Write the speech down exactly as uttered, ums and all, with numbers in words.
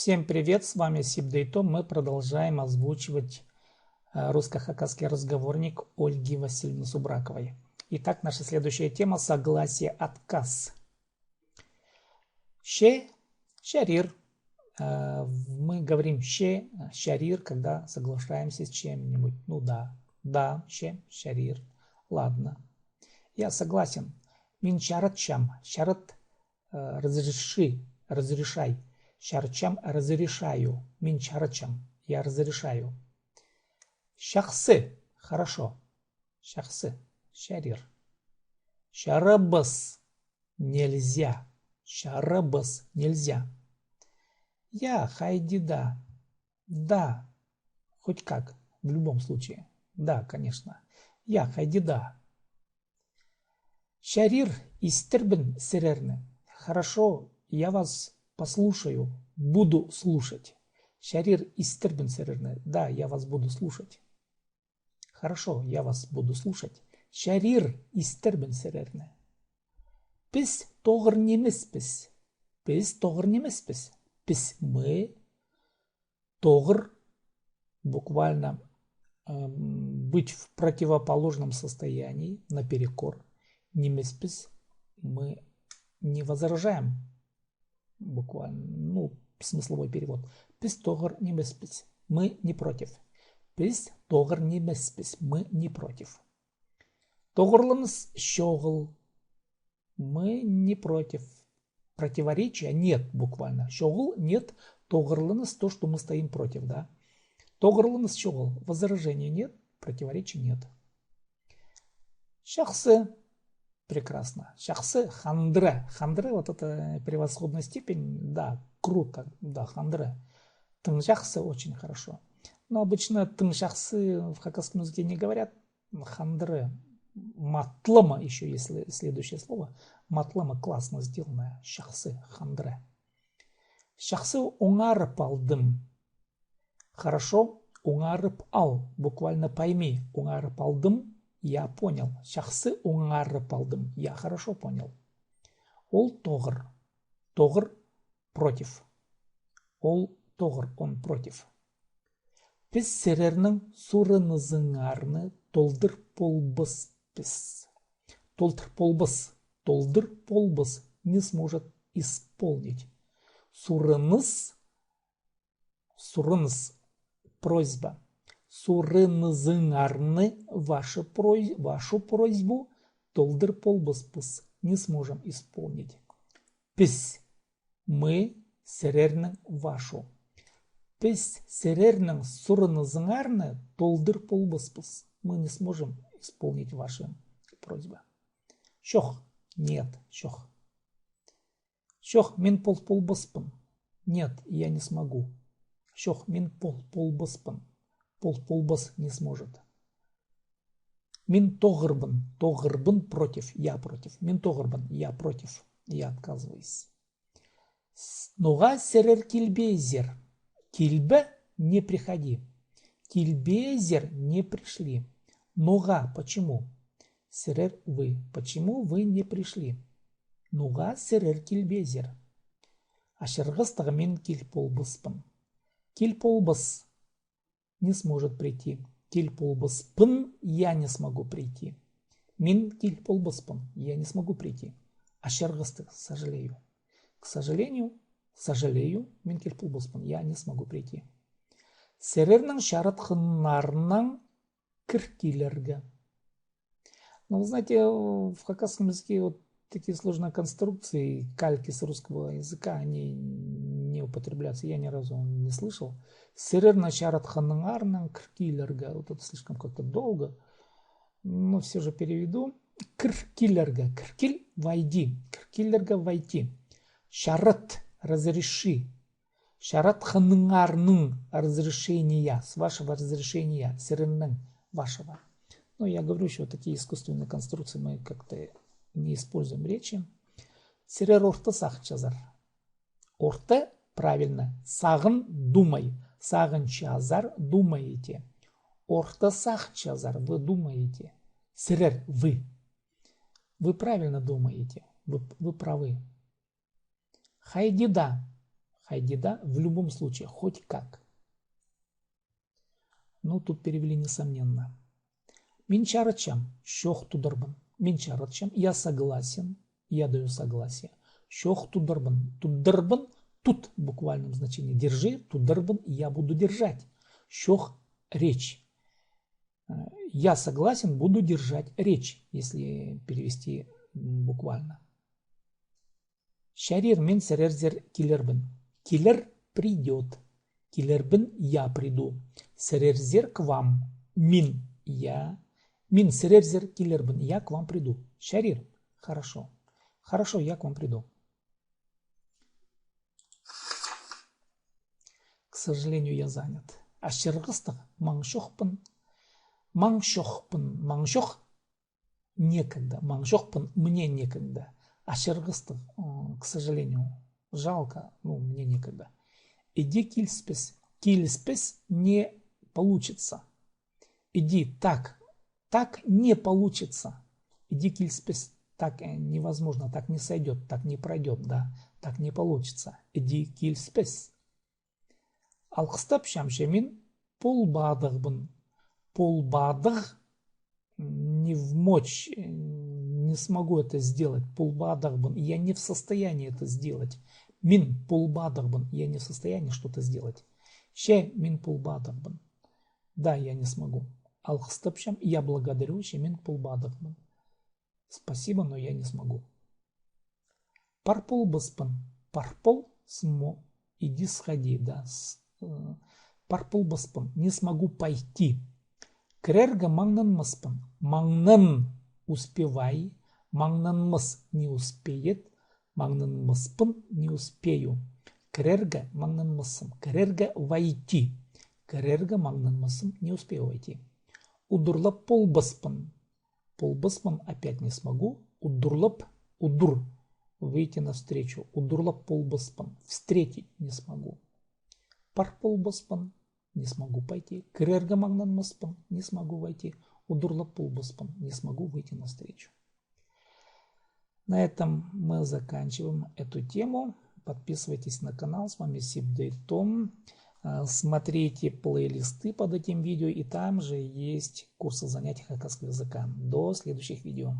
Всем привет, с вами Сибдей Том. Мы продолжаем озвучивать э, русско-хакасский разговорник Ольги Васильевны Субраковой. Итак, наша следующая тема — согласие, отказ. Че, чарир. Э, Мы говорим че, чарир, когда соглашаемся с чем-нибудь. Ну да, да, че, чарир. Ладно. Я согласен. Мин чаратчам, чарат, э, разреши, разрешай. Чаратчам, разрешаю. Мин чаратчам, я разрешаю. Чахсы, хорошо. Чахсы, чарир. Чарабас, нельзя. Чарабас, нельзя. Я, хайди да. Да, хоть как, в любом случае. Да, конечно. Я, хайди да. Чарир, истербін сірерні. Хорошо, я вас послушаю, буду слушать. Чарир, истербін сірерні. Да, я вас буду слушать. Хорошо, я вас буду слушать. Чарир, истербін сірерні. Піс тоғыр нимеспіс. Піс тоғыр нимеспіс. Піс, мы, тоғыр, буквально, эм, быть в противоположном состоянии, наперекор. Нимеспіс, мы не возражаем. Буквально, ну, смысловой перевод. Піс тоғыр нимеспіс. Мы не против. Піс тоғыр нимеспіс. Мы не против. Тоғырланыс чоғыл. Мы не против. Противоречия нет буквально. Чоғыл нет, тоғырланыс то, что мы стоим против, да. Тоғырланыс чоғыл. Возражения нет, противоречий нет. Чахсы. Прекрасно. Чахсы, хандыра. Хандыра, вот это превосходная степень. Да, круто. Да, хандыра. Тың чахсы, очень хорошо. Но обычно тың чахсы в хакасском языке не говорят. Хандыра. Матлама ещё есть сле- следующее слово. Матлама, классно сделанное. Чахсы, хандыра. Чахсы, оңарып алдым. Хорошо, оңарып ал. Буквально пойми. Оңарып алдым, я понял. Чахсы, оңарып алдым, я хорошо понял. Ол тоғыр. Тоғыр, против. Ол тоғыр, он против. Піс сірернің сурынызыңарны толдыр полбаспыс. Толдыр полбас. Толдыр полбас. Не сможет исполнить. Сурыныс. Сурыныс. Просьба. Сурынызыңарны, ваши прось- вашу просьбу толдыр полбаспыс. Не сможем исполнить. Піс, мы, сірернің, вашу. Піс сірернің сурынызыңарны толдыр полбаспыс. Мы не сможем исполнить ваши просьбы. Чох, нет, чох. Чох, мин пол полбаспын. Нет, я не смогу. Чох, мин пол полбаспын. Пол полбас, не сможет. Мин тоғырбын. Тоғырбын, против, я против. Мин тоғырбын, я против. Я отказываюсь. С- Ноға сірер килбезер? Килбе, не приходи. Килбезер, не пришли. Ноға, почему? Сірер, вы. Почему вы не пришли? Ноға сірер килбезер? Ачырғастығ, мин кил полбаспын. Кил полбас. Не сможет прийти. Кил полбаспын, я не смогу прийти. Мин кил полбаспын, я не смогу прийти. Ачырғастығ, сожалею. К сожалению, сожалею, мин кил полбаспын, я не смогу прийти. Сірернің чаратханнарнаң кір килерге. Ну, вы знаете, в хакасском языке вот такие сложные конструкции, кальки с русского языка, они не употребляются, я ни разу не слышал. Сірернің чаратханнарыңарнаң кір килерге. Вот это слишком как-то долго. Но все же переведу. Кір килерге. Кір кил, войди. Кір килерге, войти. Чарат, разреши. Чаратханнарыңарнаң, разрешения, с вашего разрешения, сірернің, вашего. Но я говорю, что такие искусственные конструкции мы как-то не используем в речи. Сірер орта сағынчазар. Орта, правильно. Сағын, думай. Сағынчазар, думаете. Орта сағынчазар, вы думаете. Сірер, вы. Вы правильно думаете. Вы, вы правы. Хайди да. Хайди даа, в любом случае, хоть как. Ну, тут перевели несомненно. Мин чарытчам, чох тудырбын. Мин чарытчам, я согласен, я даю согласие. Чох тудырбын. Тудырбын, тут в буквальном значении держи, тудырбын, я буду держать. Чох речь. Э, я согласен, буду держать речь, если перевести, м, буквально. Чарир, мин сірерзер килербін. Килер — придёт. Килербін — я приду. Сірерзер — к вам. Мин — я. Мин сірерзер килербін — я к вам приду. Чарир. Хорошо. Хорошо, я к вам приду. К сожалению, я занят. Ачырғастығ, маң чохпын. Маң чохпын. Маң чох — некогда. Маң чохпын, мне некогда. Ачырғастығ, м, к сожалению. Жалко, ну, мне некогда. Іди киліспес. Киліспес — не получится. Іди, так, так не получится. Іди киліспес. Так, э, невозможно, так не сойдёт, так не пройдёт, да, так не получится. Іди киліспес. Алғыстапчам че мин полбадығбын. Полбадығ — не в мочь, э, не смогу это сделать. Полбадығбын. Я не в состоянии это сделать. Мин полбадығбын. Я не в состоянии что-то сделать. Че мин полбадығбын. Да, я не смогу. Алғыстапчам, я благодарю, че мин полбадығбын. Спасибо, но я не смогу. Пар полбаспын. Пар пол — смо-, иди, сходи, да. С-, э, пар полбаспын. Не смогу пойти. Кірерге маңнанмаспын. Маңнан — успевай. Маңнанмас — не успеет. Маңнанмаспын — не успею. Кірерге маңнанмаспын. Кірерге — войти. Кірерге маңнанмаспын — не успею войти. Удурлап полбаспын. Полбаспын — опять не смогу. Удурлап — удур. Выйти навстречу. Удурлап полбаспын. Встретить не смогу. Пар полбаспын — не смогу пойти. Кірерге маңнанмаспын — не смогу войти. Удурлап полбаспын — не смогу выйти навстречу. На этом мы заканчиваем эту тему. Подписывайтесь на канал. С вами Сибдей Том. А, смотрите плейлисты под этим видео, и там же есть курсы занятий хакасского языка. До следующих видео.